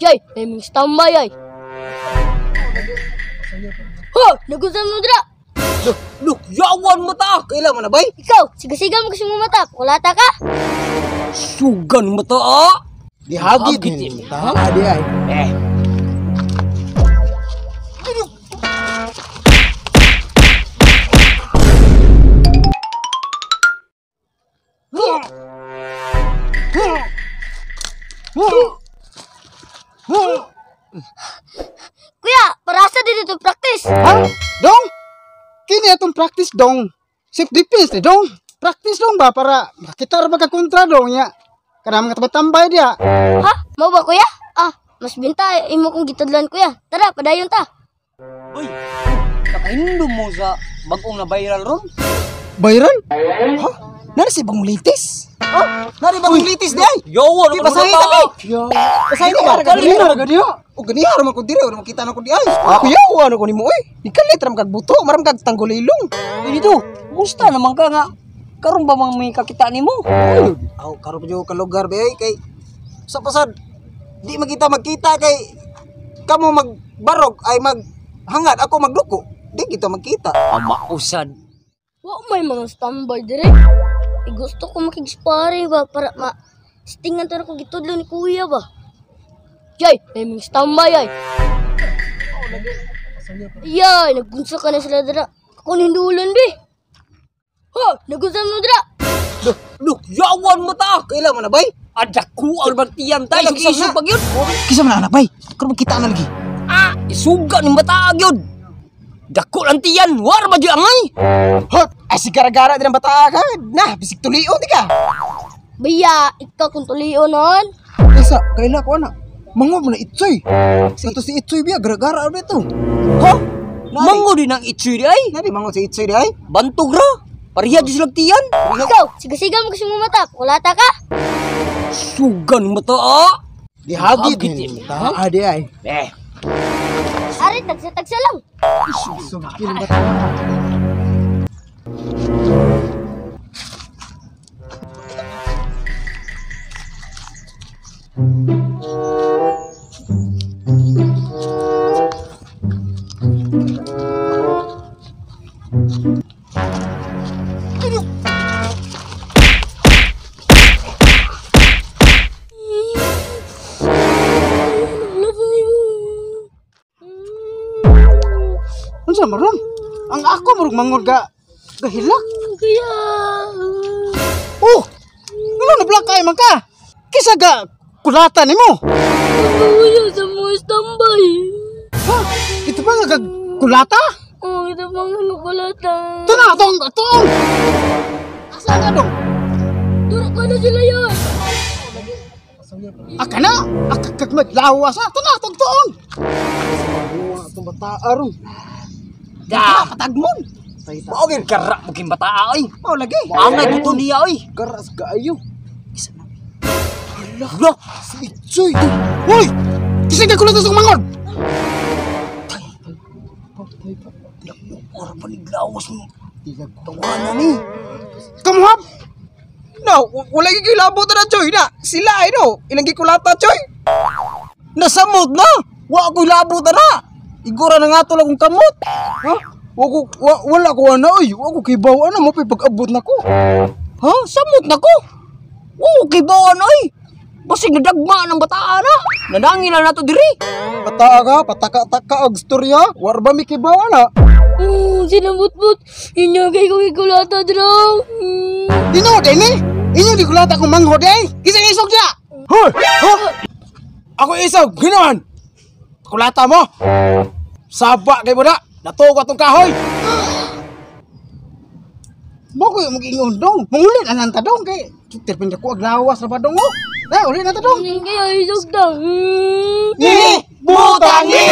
Jay, naming standby ay. Ho, nagusan mo dra. Look, yawan mo ta. Kaila mo na bay? Ikaw, siga-siga mo kasi mo mata. Kulata ka. Sugan mo ta. Ah. Dihagit Dihagit ni. Ta di ay. Eh. Kuya, parasa dito to practice. Ha? Dong? Kini atong practice dong. Self defense ni dong. Practice dong ba para makita ra ba ka kontra dong ya. Kana mga tambay dia. Ha? Mau ba kuya? Ah, mas binta imo kong gitudlan kuya. Tara, padayon ta. Uy, nakaindom mo sa bagong na viral ron? Viral? Ha? Nari si bagong litis? Ha? Nari bagong litis di ay. Yawan Di basahin ta. ta Basahin ta. Ganiha ra gani. O ganiha ra man ko dire, ora makita na ko di ay. Kuya, ano ko nimo oy? Nikalit ra man kag buto, maram kag tanggulilong. Uy, dito, gusta naman ka nga. Karon ba mang may kakita nimo? Aw, karon pa jud ka lugar be ay kay sa pasad di magita magkita kay kamo magbarog ay maghangad ako magduko. Di kita magkita. Ama usad. Wa may mga standby dire. Eh, gusto ko makig-sparring ba para ma stingan to na ko gitudlo ni kuya ba. Jay, naming standby ay. Yay, nagunsa ka na sila dira. Ako nindulan be. Ho, nagunsa mo dira. Look, yawan mo ta. Kaila mo na bay? Adaku ang bantiyan tayo. Kailan Isog pag yun. Kisa man anak bay? Karon magkita na lagi. Ah, isuga ni bata gyud. Dako lang tiyan, war ba gyud angay? Hot, ay si gara-gara din ang bata ka. Nah, bisig tulion di ka. Baya, ikaw kung tulion nun. Isa, kaila ko ana. Mango mo na itsoy. Kato si itsoy biya gara-gara ano ito. Ha? Mango din ang itsoy di ay. Nari mango si itsoy di ay. Bantog ra. Pareha jud silang tiyan. Ikaw, siga-siga mo kasi mo mata. Kulata ka. Sugan mo ta. Ah. Dihagit Dihagit ni. Ta di ay. Eh, Ari, tagsa-tagsa lang. Sugkin bata. Unsa maron? Ang ako murag mangod ga gahilak. Kuya. Oh! Ngano na black eye man ka? Kisa ga kulata nimo. Kuya, sa mga standby. Ha? Ito pa nga kag kulata? Oh, ito pa nga kulata. Ito na, atong, atong! Asa nga dong? Dura ka na sila yan. Aka na! Aka kag maglawas ha! Ito na, atong tuong! Itong bata aron. Da, Patagmon! mao gyud gara mo king bata ay. Mao lagi. Angay buto niya ay. Garas kaayo. Hala, Si Itsoy! Hoy! Kisa ka kulata sa mangod! ora pa ni lawas mo. Tawanan ni. Kamuhab! No, wala gyud kilabot na Choy na. Sila ay no, ilang gikulata Choy. Nasamot na. Wa ko'y labot na. Igura na nga to lang kong kamot. Ha? Wa ko wala ko ana oy, wa ko kibaw ana mo pag-abot nako. Ha? Samot na ko. Wa ko kibawan oy. Basig nadagma ng bataan na. Nadangin na nato diri. Pataa ka, pataka-taka og storya, war ba mi kibaw ana? Sinabot-bot. Inyo kay ko gikulata draw. Dino dini. Inyo di kulata kong manghod eh. Kisa isog dia. Hoy! Ha? Ako isog, ginoon. Kulata mo. Saba kay mo na. Natugo atong kahoy. Mo ko mag-ingon dong. Mangulit anang ta dong kay tirpin ko ag lawas ra ba dong oh. Na, uli na ta dong. Kaya isog daw. Ni butangi.